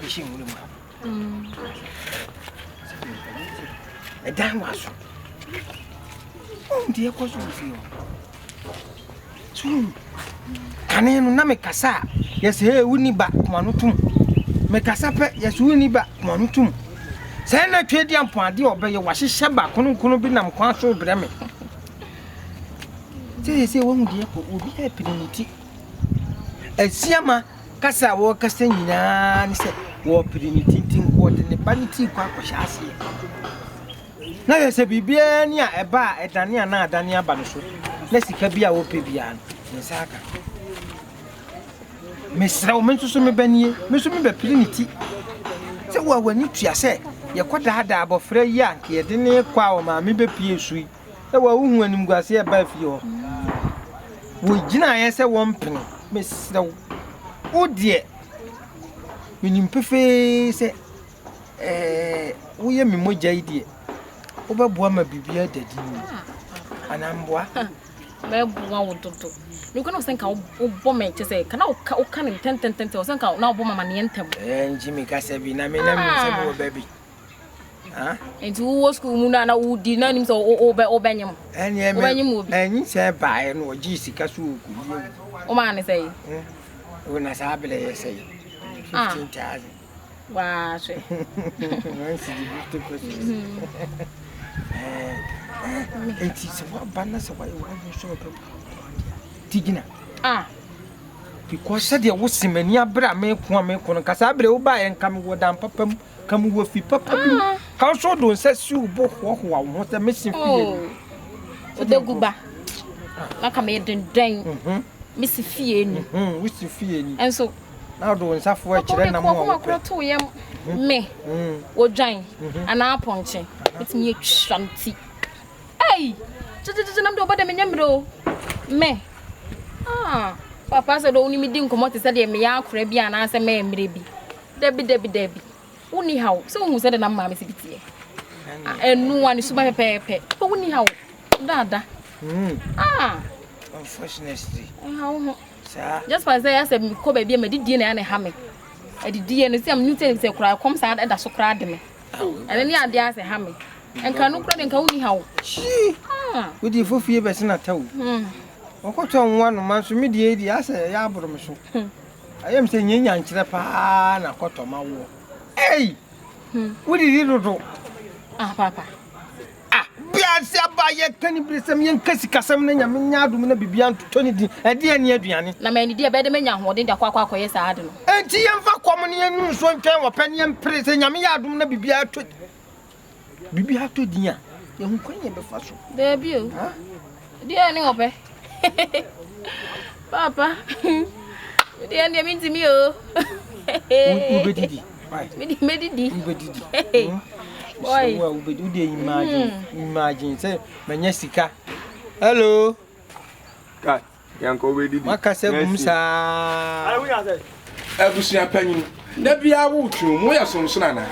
Bɛhyɛ nwura mu ha. Ɛdan wɔ aso. Wohu deɛ ɛkɔ so wɔ fie hɔ. So wohu? Kane no na mekasa a, yɛsɛ hey, wonni ba, koma no tom. Mekasa pɛ, yɛsɛ wonni ba, koma no tom. Sɛ na twɛ di ampo adeɛ a ɔbɛyɛ, wahyehyɛ ba kononkono bi nam kwan so brɛ me. Sɛ sɛ wohu deɛ ɛkɔ, obi apini ne ti. Asiama kasa a wɔrekasa nyinaa ne sɛ wɔrepere ne ti nti nka ɔde ne ba no ti rekɔ akɔhyɛ aseɛ. Na yɛ sɛ biribiara ni a ɛba a ɛdane a na adane aba no so na sika bi a wɔpɛ biara no ne nsa aka. Mesrɛ wo, me nso so meba nie, me nso mebɛpere ne ti. Sɛ wo a w'ani tua sɛ yɛkɔdaadaa abɔfra yi a nka yɛde ne kɔ a ɔmaame bɛpie so yi. Sɛ wɔahuhu animguaseɛ ɛbaa fie hɔ. Wɔgyinaeɛ sɛ wɔmpene. Mesrɛ wo, wo deɛ, menim pefee sɛ ɛɛ woyɛ me mogya yi deɛ, wobɛboa ma biribiara ada din. Anaa mboa? Mɛboa wo dodo. Mekɔ na sɛ nka wobɔ me kyɛ sɛ ka na woka ne ntɛntɛntɛntɛm sɛ nka na wobɔ mama neɛ ntɛm. Ɛɛ nti meka sɛ bi na me na menim sɛ mewɔ ba bi. Nti wowɔ sukuu mu no a na wodi na nim sɛ wobɛnyem. Wobɛnyem wɔ bi. Ɛnyinsɛn baeɛ no ɔgyee sika so ɔkɔyi awu. Womaa ne sɛe? Wo na saa berɛ yɛ sɛe? 15,000. Waa hwɛ. One cedi 50 pesos. Nti sɛ woaba na sɛ woayɛ w'adwene sɛ wobɛboa deɛ ti gyina. Ah. Because sɛdeɛ wose m'ani abere a meko a meko no nka saa berɛ wobaeɛ nka mewɔ dan papa mu. Ka mu wɔ fi papa bi mu. Ka nso do nsa si wo bo hoahoa wo ho sɛ mese fie ni. Odegu ba. Na ka meyɛ dendɛn. Mese fie ni. Wosi fie ni. Nso. Na wode wo nsa foɔ kyerɛ nam a wopɛ. Papa to yam me. Odwan anaa apɔnkye. Metumi atwa me ti. Ei! Gyegyegyegye nam de ɔbɔ dɛ menyɛ mmerɛ o. Me. Ah, papa sɛ dɛ wo ne me di nkɔmmɔ te sɛ deɛ meyɛ akora bi anaasɛ mɛyɛ mmerɛ bi. Dabi, dabi, dabi. Wonni haw. Sɛ wohu sɛdeɛ na me maame si bi teɛ. Ɛno a ne suban pɛpɛɛpɛ. Papa wonni haw. Daada. Ah. Unfortunately. Ɛha wo ho. Saa. Just for sɛ asɛ mekɔ baabi a madidie na ɛna ɛha me. Adidie no sɛ menim sɛ sɛ koraa kɔm saa ɛda so koraa de me. Ɛno ne adeɛ asɛ ha me. Nka no koraa de nka wonni haw. Hyii. Ah. Wodi fofie bɛsena ta o. Wɔkɔtɔ nwa noma nso me deɛ deɛ asɛ ɛyɛ aboro me so. Ɛyɛ me sɛ nyɛ nyankyerɛ paa na kɔtɔ ma woɔ. Ei! Hmm. Wodidi dodo. Ah, papa. Ah, wiase aba yɛka ne beresɛm yɛnka sikasɛm na nyame nyɛ adom na biribia ntotɔ ne din ɛdeɛ ne aduane. Na manidi a ɛbɛyɛ dɛ manya ahoɔden de akɔ akɔ akɔyɛ saa ade no. Enti yɛmfa kɔm ne yɛnum nsuo ntwɛn wɔpɛ ne yɛmpere sɛ nyame yɛ adom na biribia tɔ Biribi atɔ din a, yɛhu kwan yɛ bɛfa so. Daabi o. Deɛ ne wɔpɛ. Papa, deɛ deɛ mentumi o. Wobɛdidi. Mɛdidi. Wobɛdidi. Boy. Wobɛdidi. Wode imagine, imagine sɛ manya sika. Hello. Cut. Yɛnkɔ wobɛdidi. Wakasa gum saa. Abusua panyin, da biara wotwe mu, woyɛ sonsono anaa?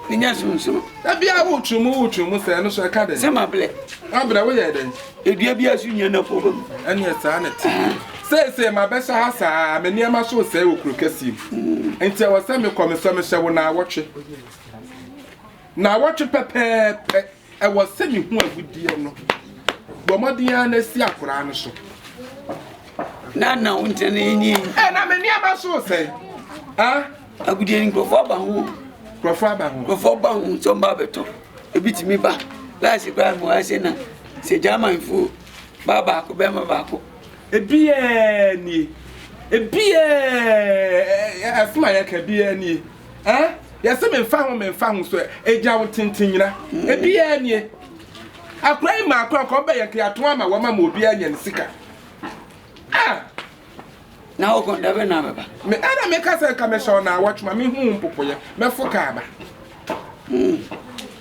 Menyɛ sonsono. Da biara wotwe mu, wotwe mu sɛ ɛno so ɛka dɛn? Sɛ mabrɛ. Mabrɛ woyɛ dɛn? Edua bi aso nyɛ na fo ba mu. Ɛneɛ saa na te. Seesei mabɛhyɛ ha saa, me nneɛma so resɛe wɔ kuro kɛseɛ mu. Nti ɛwɔ sɛ mekɔ mesɔ mehyɛ wo naawɔtwe. Naawɔtwe pɛpɛɛpɛ. Ɛwɔ sɛ mehu agudeɛ no. Bɔ mmɔden ara na si akoraa no so. Na na wo ntɛn ni. Ɛ na me nneɛma so sɛn? Ah? Agudeɛ ni nkurɔfoɔ aba ho. Nkurɔfoɔ aba ho. Nkurɔfoɔ ba ho sɛ ɔmba abɛtɔ. Ebi tumi ba. Laase koraa mo ase na sɛ Germanfoɔ baa baako bɛrima baako. Ebiaa nie. Ebiaa ɛsɛm a yɛka ebiaa nie. Eh? Yɛse memfa ho memfa ho so egya wo tenten nyina. Ebiaa nie. Akora yi maa akora nka ɔbɛyɛ nka yɛato ama wɔma ma obiaa nya ne sika. Ah! Na wokɔ da bɛ na abɛba. Me ɛna meka sɛ nka mehyɛ ɔna awɔtwe ma mehu mpopoyɛ mɛfo kaa ba. Me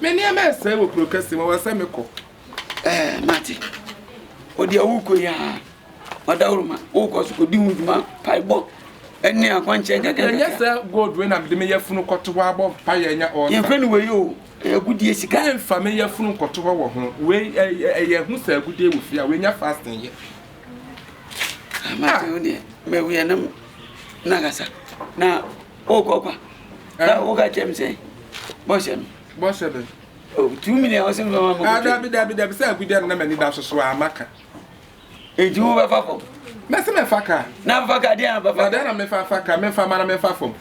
nneɛma ɛsɛe wɔ kuro kɛse mu ɛwɔ sɛ mekɔ. Ɛɛ mate. Ɔde a wokɔ yi a ɔdawuruma wokɔ so kɔdi ho dwuma paebɔ ɛne akwankyerɛ nkakra Ɛnyɛ sɛ gold wei na mede me yafunu kɔto hɔ abɔ mpaeɛ anya ɔɔsa. Yɛmfrɛ no wei o, ɛyɛ agudeɛ sika. Memfa me yafunu nkɔto hɔ wɔ ho. Wei ɛyɛ ho sɛ agudeɛ wɔ fie a wei nya fasting yɛ. Mate wo deɛ mɛwuiɛ na nakasa na wokɔ kwa. Na woka kyerɛ me sɛ bɔhyɛ no. Bɔhyɛ bɛn? Oh, 2 million ɔsɛ mfa ma Ah, dabi dabi dabi sɛ agudeɛ no na m'ani da so so a maka. Enti wo bɛfa fam? Mɛsɛ mɛfa kaa. Na fa kaa deɛ na bɛfa. Na deɛ na mefa fa kaa mefa ma na mefa fam.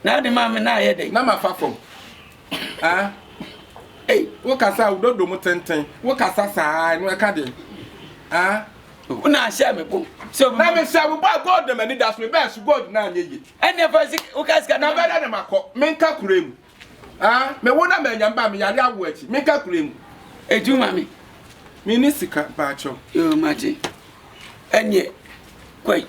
Na de ma me na ayɛ dɛ. Na ma fa fam. Ah. Ei, wo kasa wo dodo mu tenten. Wo kasa saa no ɛka deɛ. Ah. Wo na ahyɛ me bo. So na me hyɛ wo ba gold na m'ani da so me bɛɛ so gold na anyɛ yie. Ɛnna fa sika wo ka sika na bɛda na makɔ menka kure mu. Ah, me wo na manya mba me yare awo akyi menka kure mu. Etu ma me. Me ni sika baakyɛw. Yoo mate. Ɛnneɛ kɔe.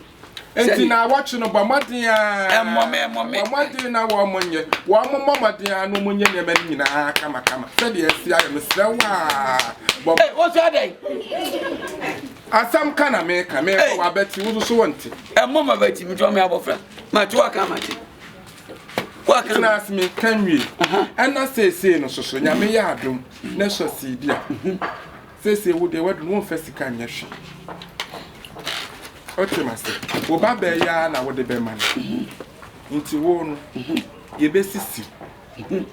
Enti na awɔtwe no bɔ mmɔden a. Ɛmmɔ me ɛmmɔ me. Bɔ mmɔden na wɔn nyɛ wɔn mmɔ mmɔden a na wɔn nyɛ nneɛma no nyinaa kamakama sɛdeɛ ɛsi ayɛ mesrɛ wo a bɔ. Ɛ wosɔ adɛn. Asɛm ka na meka meka wabɛti wo soso wɔnte. Ɛmmɔ ma bɛti metɔ me abɔfra mate waka mate. Waka. Tena ase meka nwie. Ɛna seesei no soso nyame yɛ adom na sɔ siidi a. Seesei wo deɛ wadu no womfa sika nyɛ hwee. Wote m'ase? Wo ba bɛɛ yi ara na wode bɛma no. Nti wo no, yɛbɛsisi wo.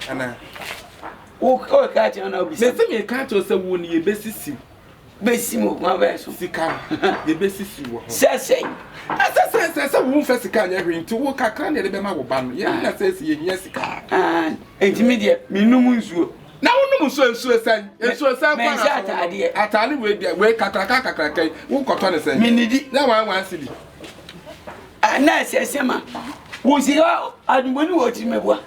Anaa? Woka kyerɛ na wobisa. Mese meka kyerɛ sɛ wo no yɛbɛsisi wo. Bɛsi mu kwan bɛn so? Sika no, yɛbɛsisi wɔ ho. Sɛ sɛn? Ɛsɛ sɛ sɛ sɛ womfa sika nyɛ hwee nti wo kakra na yɛde bɛma wo ba no. Yɛn na sɛ sɛ yɛhia sika. Nti me deɛ menom nsuo. Na wonom nsuo nsuo sɛn? Nsuo sɛn kwan na so wonom? Ataade wei deɛ wei kakraka kakraka yi wokɔtɔ ne sɛn? Menidi. Nyɛ 1 1 cedi. Na ɛsɛ sɛ ma wo sika adwemmɔne wɔ tirim mɛboa.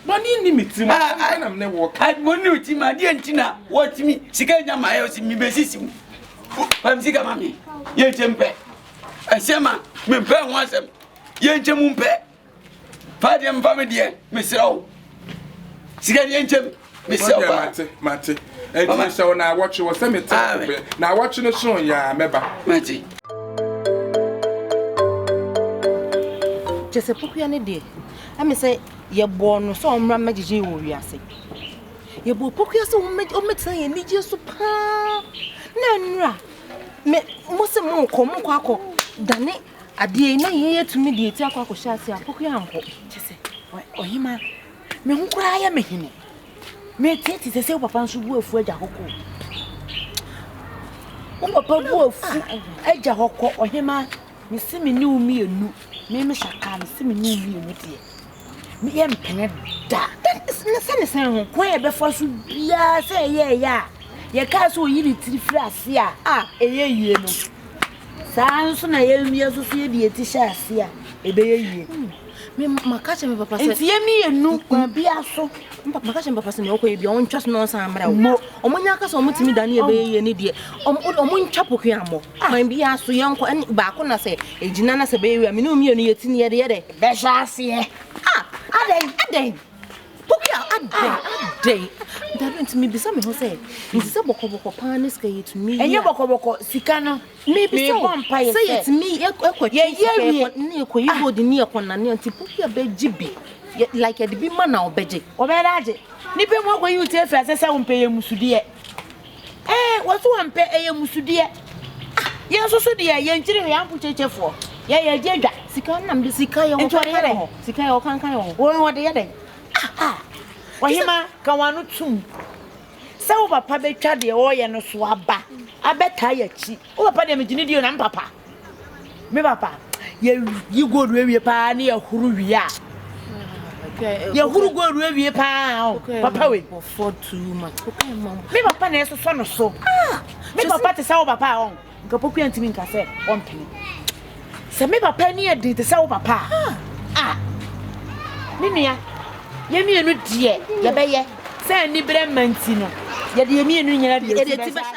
Bɔne nni me tirim asɛm bɛn na me ne wo ka? Adwemmɔne wɔ tirim adeɛ nti na wɔtumi sika nya ma ayɛ sɛ mebɛsisi wo. Fa me sika ma me yɛnkyɛ mpɛ. Ɛsɛ ma mempɛ ho asɛm yɛnkyɛ mu mpɛ. Fa deɛ mfa me deɛ mesrɛ wo sika deɛ nkyɛm mesrɛ wo paa. Mate mate ɛnti mesrɛ wo na awɔtwe wɔ sɛ mete wo na awɔtwe no so yɛ a mɛba. Mate. Kyɛ sɛ pokua no deɛ ɛme sɛ yɛbɔɔ no sɛ ɔmmra mmɛgyegye wɔ wiase. Yɛbɔɔ pokua sɛ ɔmmɛtena yɛn anigyeɛ so paa na nnura me mo sɛ monkɔ monkɔ akɔ dane Adeɛ yi na yɛn yɛtumi de eti akɔ akɔhyɛ ase a Poku ankɔ. Kyɛ sɛ ɔhema me ho koraa yɛ me hene. Meteete sɛ sɛ wo papa nso bu afu agya hɔ kɔ. Wo papa bu afu agya hɔ kɔ ɔhema mese me ne wo mmienu me me hyɛ mese me ne wo mmienu deɛ. Yɛmpene da. Na sɛ ne sɛn ho? Kwan a yɛbɛfa so biara sɛ ɛyɛ ɛyɛ a yɛkaa sɛ oyi ne tiri firi ase a a ɛyɛ yie no saa ara nso na yɛn yɛn nso so yɛde yɛn ti hyɛ ase a ɛbɛyɛ yie. Me maka kyerɛ me papa sɛ. Nti yɛn mmienu kwan biara so. Maka kyerɛ me papa sɛ nea ɔkɔ yɛ bia ɔntwa so na ɔnsan mmra o. Ɔmo nya aka sɛ ɔmo tumi dane ɛbɛyɛ yie ne deɛ ɔmo ntwa pokua mmɔ. Kwan biara so yɛnkɔ ɛne baako na sɛ ɛgyina na sɛ ɛbɛyɛ yie a me ne wo mmienu yɛti ne yɛde yɛ dɛ. Bɛhyɛ aseɛ. Ah! Adɛn? Adɛn? Pokua adɛn? Adɛn? Dabi nti mebisa me ho sɛ nti sɛ bɔkɔbɔkɔ paa ne sika yɛtumi yi a. Ɛnyɛ bɔkɔbɔkɔ sika no. Mebisa wo sɛ yɛtumi ɛkɔ twe sika ɛkɔ ne yɛkɔ yi gold ne yɛkɔ nane nti pokua bɛgye bi like yɛde bi ma na ɔbɛgye. Ɔbɛyɛ dɛ agye. Nipa mu akɔyi wo ti afiri ase sɛ wompɛ yɛ musudeɛ. Ee, wɔso wɔmpɛ, ɛyɛ mmusudeɛ. Ah, yɛn nso so deɛ, yɛn nkyiri hwee ampo kyekyefoɔ. Yɛ yɛ gye dwa. Sika nam de sika yɛ wɔ kankan wɔ hɔ. Sika yɛ wɔ kankan wɔ hɔ. Wɔn wɔde yɛ dɛn? Ah, ah. Ɔhema, ka wɔn ano tum. Sɛ wo papa bɛtwa deɛ ɔreyɛ no so aba, abɛtaa yɛ akyi. Wo papa deɛ megye ne di o, na me papa. Me papa, yɛyi gold awie paa ne yɛhoro wie a. Yɛhoro gold awie paa o, papa wei. Me papa na ɛsosɔ no so. Me papa te sɛ wo papa a ɔn, nka Pokuya ntumi nka sɛ ɔmpene. Sɛ me papa ani yɛ den te sɛ wo papa a, ah, me nua, yɛn mmienu deɛ yɛbɛyɛ sɛ aniberɛ mma nti no, yɛde yɛn mmienu nyinaa de yɛn ti bɛhyɛ.